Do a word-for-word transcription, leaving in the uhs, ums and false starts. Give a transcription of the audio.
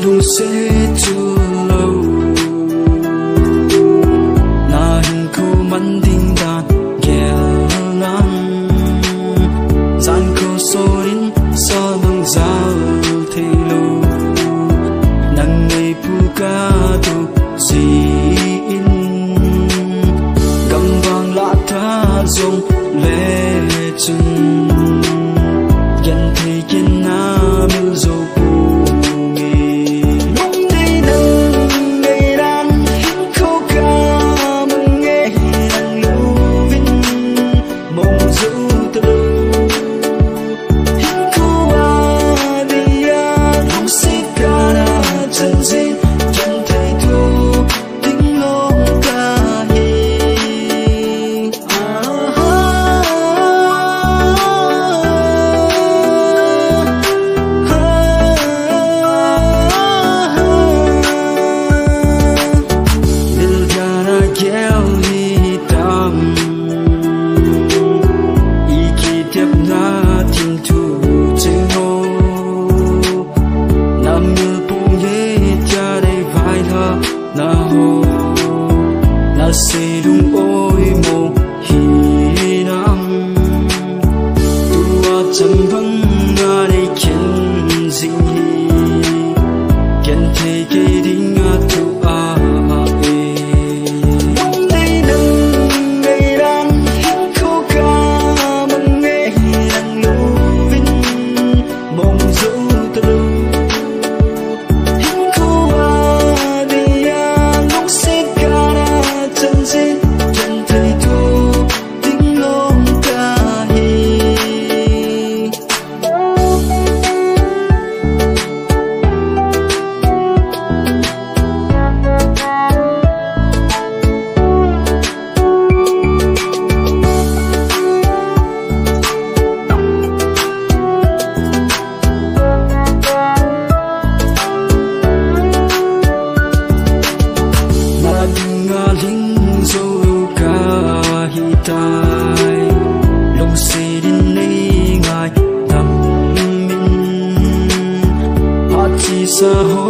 Lungset chu lo, na hinkho man ding dan gel lang. Jan kho sorin sa mang jal thei lo, nang nei pu ka tu si in. Gam vang la ta jong le chun, genthei kin na mil jo pu nge. Lungdei nang ngei dan, hinkho ka mang nge nang louvin, mong jo ta lo. Hinkho a dia lungset ka na chan jin, genthei tu ding long ka hi. Lil jana gel hi tam, i kitep na tin tu ching ho. Na mil pung ye tia dei vai la na ho, na se dung oi mo hi nam. Tua chan bang na dei khen jing hi, genthei kei ding a tu a e. Lungdei nang ngei dan, hinkho ka mang nge nang louvin, mong jo ta lo. Hinkho a dia lungset ka na chan jin, genthei tu ding long ka hi. Na dinga ling jo ka hi tai, lungset in nei ngai dam in. Phat chesa ho